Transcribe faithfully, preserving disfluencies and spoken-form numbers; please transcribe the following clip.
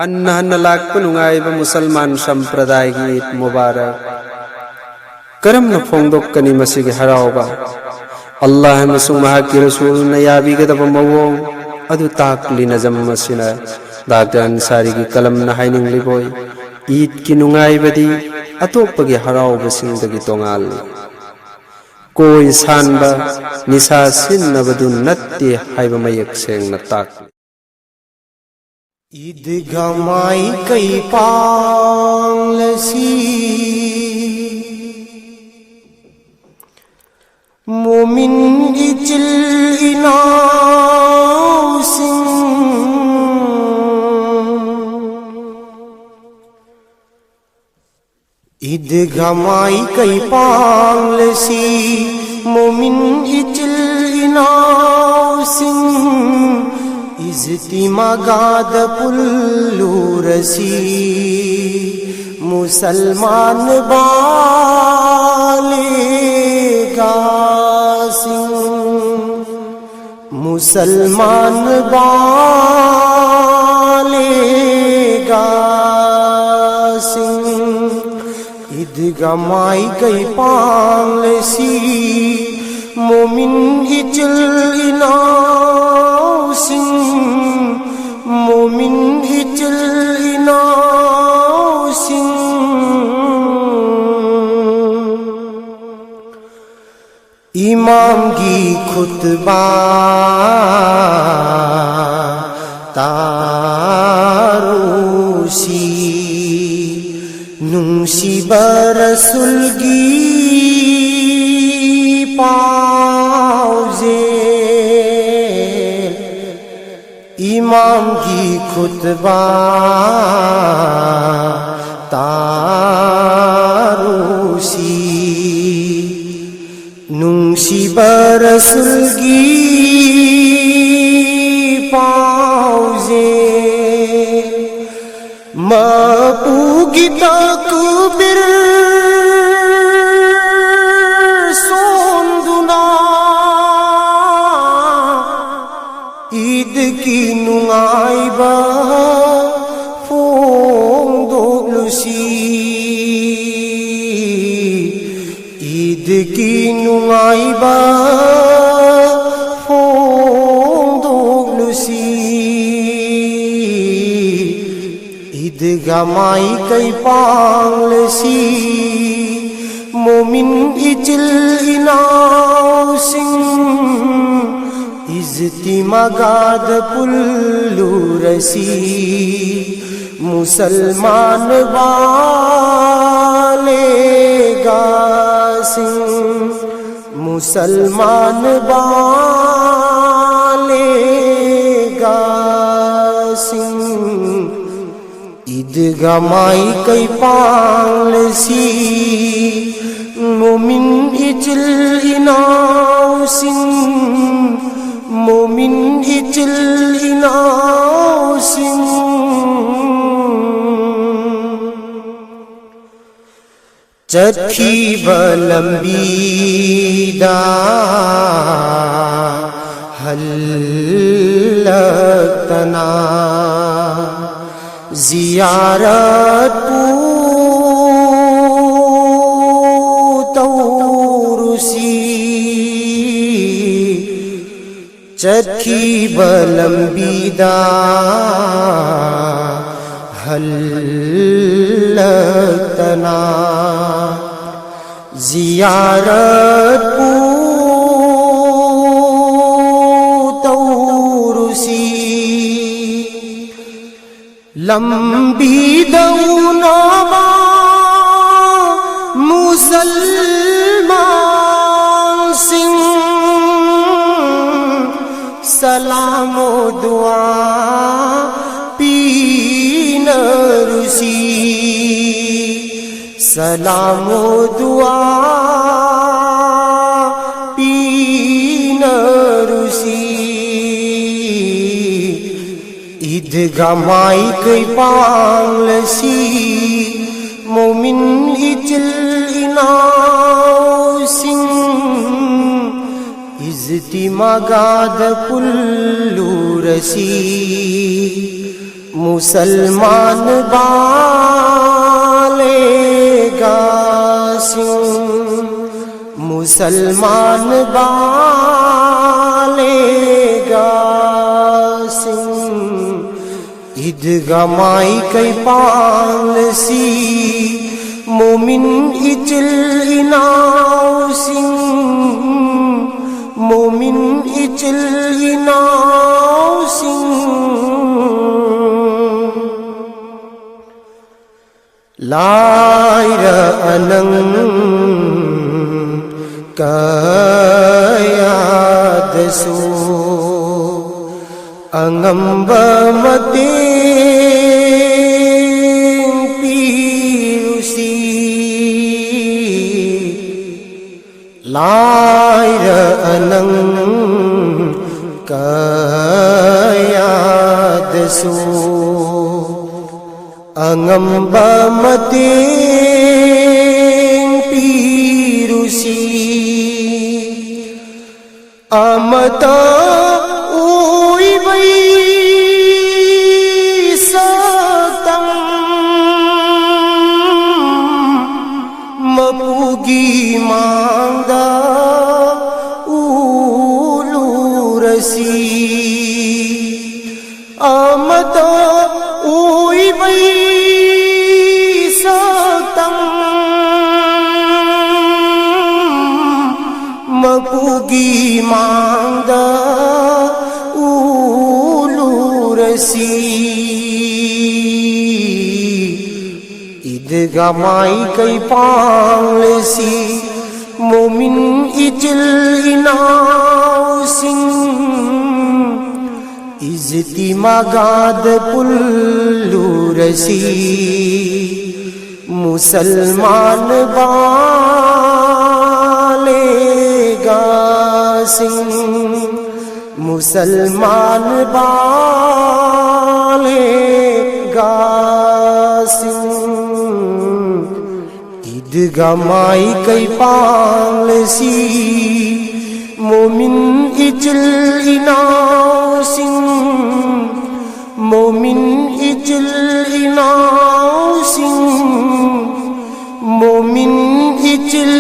ꯍꯟꯅ ꯍꯟꯅ ꯂꯥꯛꯄ ꯅꯨꯡꯉꯥꯏꯕ ꯃꯨꯁꯜꯃꯥꯟ ꯁꯝꯄ꯭ꯔꯗꯥꯏꯒꯤ ꯏꯗ ꯃꯨꯕꯥꯔꯛ꯫ ꯀꯔꯝꯅ ꯐꯣꯡꯗꯣꯛꯀꯅꯤ ꯃꯁꯤꯒꯤ ꯍꯔꯥꯎꯕ? ꯑꯜꯂꯥꯍ ꯑꯃꯁꯨꯡ ꯃꯍꯥꯛꯀꯤ ꯔꯁꯨꯜꯅ ꯌꯥꯕꯤꯒꯗꯕ ꯃꯑꯣꯡ ꯑꯗꯨ ꯇꯥꯛꯂꯤ꯫ ꯅꯖꯝ ꯑꯁꯤꯅ ꯗꯥꯛꯇꯔ ꯑꯟꯁꯥꯔꯤꯒꯤ ꯀꯂꯝꯅ ꯍꯥꯏꯅꯤꯡꯂꯤꯕꯣꯏ, ꯏꯗꯀꯤ ꯅꯨꯡꯉꯥꯏꯕꯗꯤ ꯑꯇꯣꯞꯄꯒꯤ ꯍꯔꯥꯎꯕꯁꯤꯡꯗꯒꯤ ꯇꯣꯉꯥꯜꯂꯤ꯫ ꯀꯣꯏ ꯁꯥꯟꯕ, ꯅꯤꯁꯥ ꯁꯤꯖꯤꯟꯅꯕꯗꯨ ꯅꯠꯇꯦ ꯍꯥꯏꯕ ꯃꯌꯦꯛ ꯁꯦꯡꯅ ꯇꯥꯛꯂꯤ꯫ ꯏꯗꯒ ꯃꯥꯏꯀꯩ ꯄꯥꯡꯂꯁꯤ, ꯃꯣꯃꯤꯟ ꯏꯆꯤꯜ ꯏꯅꯥꯎꯁꯤꯡ꯫ ꯏꯗꯒ ꯃꯥꯏꯀꯩ ꯄꯥꯡꯂꯁꯤ, ꯃꯣꯃꯤꯟ ꯏꯆꯤꯜ ꯏꯅꯥꯎꯁꯤꯡ, ꯏꯖꯇꯤꯃꯥꯒꯥꯗ ꯄꯨꯜꯂꯨꯔꯁꯤ, ꯃꯨꯁꯜꯃꯥꯟ ꯕꯥꯂꯤꯒꯥꯁꯤꯡ꯫ ꯃꯨꯁꯜꯃꯥꯟ ꯕꯥꯂꯤꯒꯥꯁꯤꯡ, ꯏꯗꯒ ꯃꯥꯏꯀꯩ ꯄꯥꯡꯂꯁꯤ, ꯃꯣꯃꯤꯟ ꯏꯆꯤꯜ ꯏꯅꯥꯎꯁꯤꯡ, ꯃꯣꯃꯤꯟ ꯏꯆꯤꯜ ꯏꯅꯥꯎꯁꯤꯡ꯫ ꯏꯃꯥꯝꯒꯤ ꯈꯨꯠꯕꯥ ꯇꯥꯔꯨꯁꯤ, ꯅꯨꯡꯁꯤꯕ ꯔꯁꯨꯜꯒꯤ ꯄꯥꯎꯖꯦꯜ꯫ ꯏꯃꯥꯝꯒꯤ ꯈꯨꯠꯕꯥ ꯇꯥꯔꯨꯁꯤ, ꯅꯨꯡꯁꯤꯕ ꯔꯁꯨꯜꯒꯤ ꯄꯥꯎꯖꯦꯜ꯫ ꯃꯄꯨꯒꯤ ꯇꯛꯕꯤꯔ ꯁꯣꯟꯗꯨꯅ, ꯏꯗꯀꯤ ꯅꯨꯡꯉꯥꯏꯕ ꯏꯗꯒ ꯃꯥꯏꯀꯩ ꯄꯥꯡꯂꯁꯤ, ꯃꯣꯃꯤꯟ ꯏꯆꯤꯜ ꯏꯅꯥꯎꯁꯤꯡ, ꯏꯖꯇꯤꯃꯥꯒꯥꯗ ꯄꯨꯜꯂꯨꯔꯁꯤ꯫ ꯃꯨꯁꯜꯃꯥꯟ ꯕꯥꯂꯦꯒꯥꯁꯤꯡ, ꯃꯨꯁꯜꯃꯥꯟ ꯕꯥꯂꯦꯒꯥꯁꯤꯡ, ꯏꯗꯒ ꯃꯥꯏꯀꯩ ꯄꯥꯡꯂꯁꯤ꯫ ꯃꯣꯃꯤꯟ ꯏꯆꯤꯜ ꯏꯅꯥꯎꯁꯤꯡ, ꯃꯣꯃꯤꯟ ꯏꯆꯤꯜ ꯏꯅꯥꯎꯁꯤꯡ, ꯆꯠꯈꯤꯕ ꯂꯝꯕꯤꯗ ꯍꯜꯂꯛꯇꯅ ꯖꯤꯌꯥꯔꯠꯄꯨ ꯇꯧꯔꯨꯁꯤ꯫ ꯆꯠꯈꯤꯕ ꯂꯝꯕꯤꯗ ꯍꯜꯂꯛꯇꯅ ꯖꯤꯌꯥꯔꯠꯄꯨ ꯇꯧꯔꯨꯁꯤ꯫ ꯂꯝꯕꯤꯗ ꯎꯅꯕ ꯃꯨꯁꯜꯃꯥꯟꯁꯤꯡ ꯁꯂꯥꯝ ꯗꯨꯋꯥ ꯄꯤꯅꯔꯨꯁꯤ꯫ ꯁꯂꯥꯝ ꯗꯨꯋꯥ ꯄꯤꯅꯔꯨꯁꯤ꯫ ꯏꯗꯒ ꯃꯥꯏꯀꯩ ꯄꯥꯡꯂꯁꯤ꯫ ꯃꯣꯃꯤꯟ ꯏꯆꯤꯜ ꯏꯅꯥꯎꯁꯤꯡ, ꯏꯖꯇꯤꯃꯥꯒꯥꯗ ꯄꯨꯜꯂꯨꯔꯁꯤ꯫ ꯃꯨꯁꯜꯃꯥꯟ ꯕꯥꯂꯦꯒꯥꯁꯤꯡ, ꯃꯨꯁꯜꯃꯥꯟ ꯕꯥꯂꯦꯒꯥꯁꯤꯡ, ꯏꯗꯒ ꯃꯥꯏꯀꯩ ꯄꯥꯡꯂꯁꯤ, ꯃꯣꯃꯤꯟ ꯏꯆꯤꯜ ꯏꯅꯥꯎꯁꯤꯡ, ꯃꯣꯃꯤꯟ ꯏꯆꯤꯜ ꯏꯅꯥꯎꯁꯤꯡ꯫ ꯂꯥꯏꯔ ꯑꯅꯪ ꯀꯌꯥꯗꯁꯨ ꯑꯉꯝꯕ ꯃꯇꯦꯡ ꯄꯤꯔꯨꯁꯤ꯫ ꯂꯥꯏꯔ ꯑꯅꯪ ꯀꯌꯥꯗꯁꯨ ꯑꯉꯝꯕ ꯃꯇꯦꯡ ꯄꯤꯔꯨꯁꯤ꯫ ꯑꯃꯇ ꯑꯣꯏꯕꯩ ꯁꯛꯇꯝ ꯃꯄꯨꯒꯤ ꯃꯥꯡꯗ ꯎꯠꯂꯨꯔꯁꯤ꯫ ꯑꯃꯇ ꯑꯣꯏꯕꯩ ꯁꯛꯇꯝ ꯃꯄꯨꯒꯤ ꯃꯥꯡꯗ ꯎꯠꯂꯨꯔꯁꯤ꯫ ꯏꯗꯒ ꯃꯥꯏꯀꯩ ꯄꯥꯡꯂꯁꯤ, ꯃꯣꯃꯤꯟ ꯏꯆꯤꯜ ꯏꯅꯥꯎꯁꯤꯡ, ꯏꯖꯇꯤꯃꯥꯒꯥꯗ ꯄꯨꯜꯂꯨꯔꯁꯤ꯫ ꯃꯨꯁꯜꯃꯥꯟ ꯕꯥꯂꯦꯒꯥꯁꯤꯡ, ꯃꯨꯁꯜꯃꯥꯟ ꯕꯥꯂꯦꯒꯥꯁꯤꯡ, ꯏꯗꯒ ꯃꯥꯏꯀꯩ ꯄꯥꯡꯂꯁꯤ꯫ ꯃꯣꯃꯤꯟ ꯏꯆꯤꯜ ꯏꯅꯥꯎꯁꯤꯡ, ꯃꯣꯃꯤꯟ ꯏꯆꯤꯜ ꯏꯅꯥꯎꯁꯤꯡ, ꯃꯣꯃꯤꯟ ꯏꯆꯤꯜ